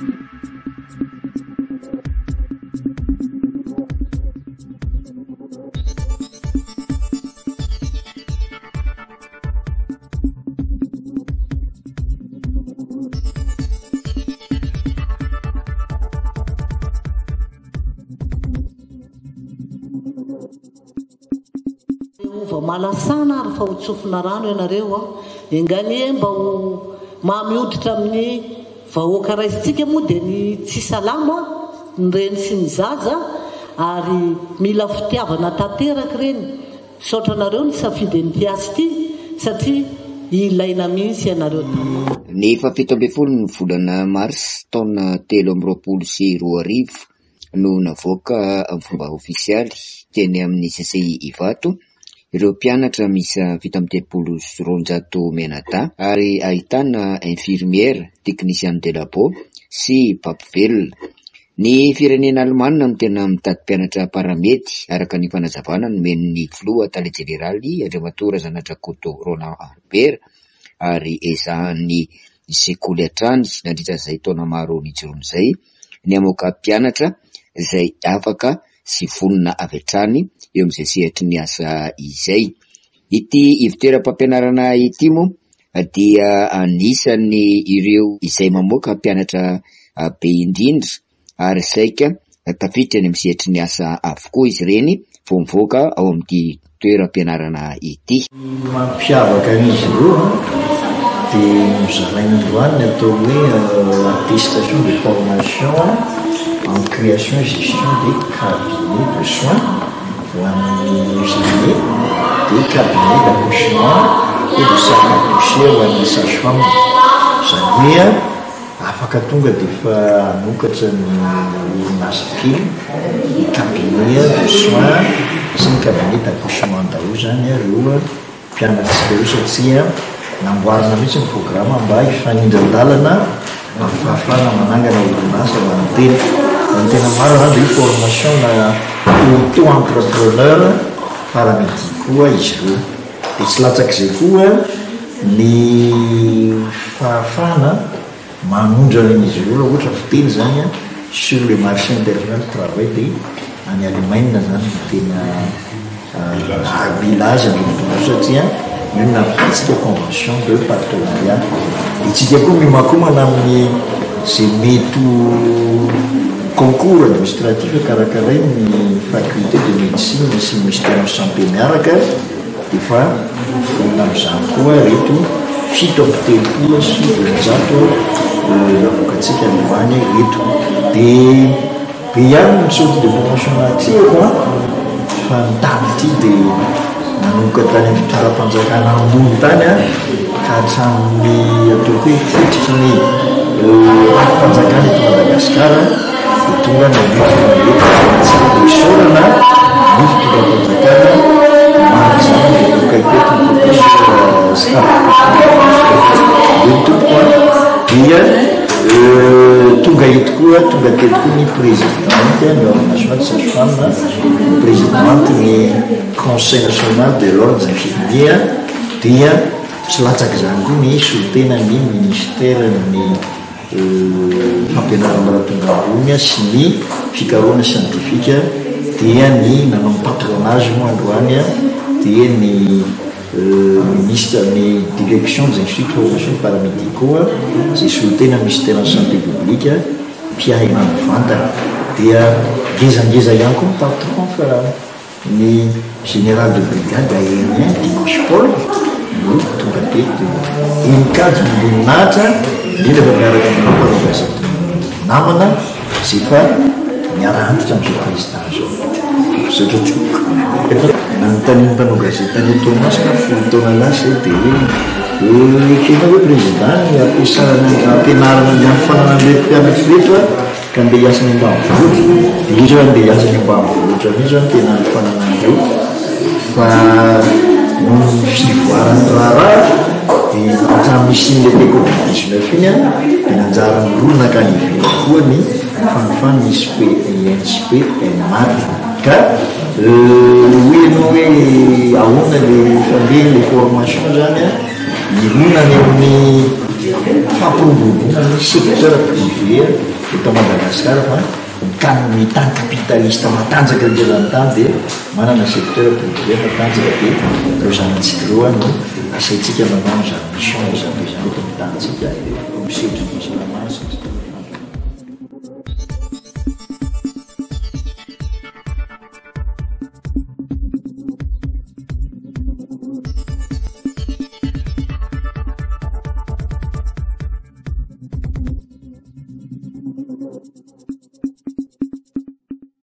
Jehovah, Malasana ary fa ho tsofina rano ianareo an! Enga anie mba ho mamy hoditra amin'ny vahoaka raisintsika moa dia ny tsy salama, ny reny sy ny zaza ary mila fitiavana tanteraka ireny. Misaotra anareo nisafidy an'ity asa ity satria ilaina mihitsy ianareo tanora. Ny faha 17 ny volana marsa taona 2023 no navoaka amin'ny fomba ofisialy teny amin'ny CCI Ivato ireo mpianatra miisa 237 mianadahy ary ahitana infirmiera, technicien de labo sy mpampivelona. Ny firenena alemanina no tena mitady mpianatra paramedy araka ny fanazavana nomen'ny filoha tale jeneraly Andriamatoa Razanadrakoto Roland Albert ary ezahan'ny sekoly hatrany nandritra izay taona maro nijoroany izay ny hamoaka mpianatra izay afaka sy vonona avy hatrany eo amin'izay sehatry ny asa izay. Ity ivon-toeram-pampianarana ity moa dia anisan'ny ireo izay mamoaka mpianatra be indrindra ary saika tafiditra eny amin'ny sehatry ny asa avokoa izy ireny vao mivoaka ao amin'ity toeram-pianarana ity. Ny mampiavaka an'izy ireo dia nozaraina androany ny atao hoe attestation de formation en création et gestion des cabinets de soins ho an'ny infirmier, dia cabinet d'accouchement et de salle d'accoucher ho an'ny sage-femme. Izany hoe Afaka tonga dia efa hanokatra ny orinasa kely, ny cabinet de soins sy ny cabinet d'accouchement daholo izany ireo mpianatsika ireo satria namboarina mihitsy ny programa mba hifanindran-dalana amin'ny fahafahana manangana orinasa ho an'ny tena. Raha ny tena marina izany dia io formation na auto-entrepreneur paramédicaux izy ireo. Dia tsy latsak'izay koa ny fahafahana manondrana an'izy ireo raha ohatra fiteny izany sur le marché international du travail dia any Allemagne izany no tena mila azy amin'izao fotoana izao satria io no nampidintsika convention de partenariat. Dia tsika koa miomankomana amin'ny izay mety ho concours administratif karakarain'ny faculté de médecine sy ny ministère santé miaraka. Efa vonona amin'izany koa ireto 237 navoakantsika androany ireto. Dia be ihany ny sortie de promotion natrehiko an, fa ny tamin'ity dia nanomboka tany amin'ny fitondram-panjakana ambony tany an, ka hatramin'ny ataoko hoe fototry ny rafi-panjakana eto Madagasikara. Dia tonga nametraka ny hevitra tsy isaorana ny fitondram-panjakana omaly izany dia avoaka teto ny professeur Eny tompoko a, dia tonga eto koa, tonga teto koa ny présidente ny ordre national de sage femme, ny présidente ny conseil national de l'ordre des infirmiers, dia tsy latsak'izany koa ny solontenan'ny ministère ny Fampianarana ambaratonga ambony sy ny fikarohana siantifika dia ny nanao ny patronage moa androany dia ny ministre ny direction des instituts de formation paramédicaux izay solontena minisiteran'ny santé publique mpiahy mivantana dia ngezangeza ihany koa ny patron fa Ny Général de brigade aérien Dimanche Paul no tonga teto. Henin-kajy mimboninahitra, indrindra fa miaraka aminareo mpanao gazety namana izay efa miara-antitra amin'izao président izao. Misaotra tompoko. Efa nanontanian'ny mpanao gazety tany Toamasina 10 taona lasa izay dia hoe ekenao ve président ny hampiasana hampianarana ny hanofanana an'ireto mpianatra ireto a? Ka ndeha hiasa any ambanivohitra, dia izy hoe ndeha hiasa any ambanivohitra mihitsy zany tena hanofanana an'ireo, fa noho ny fivoaran'ny raharaha dia hatramin'ny nisian'ilay le covid 19 iny an, dia nanjary nirona nankany ivelany koa ny fanofan'ny ISP INSP MAD. Ka hoy ianao hoe ahoana le fandeha le formation zany an, mirona any amin'ny. fampiroboroboana ny secteur privé eto Madagasikara fa ny tany ny tany capitaliste matanjaka eran-tany dia manana secteur privé matanjaka dia ireo zanatsika ireo no asaintsika manao an'izany mission izany izany eto amin'ny tanintsika misedra ny fahasalamana.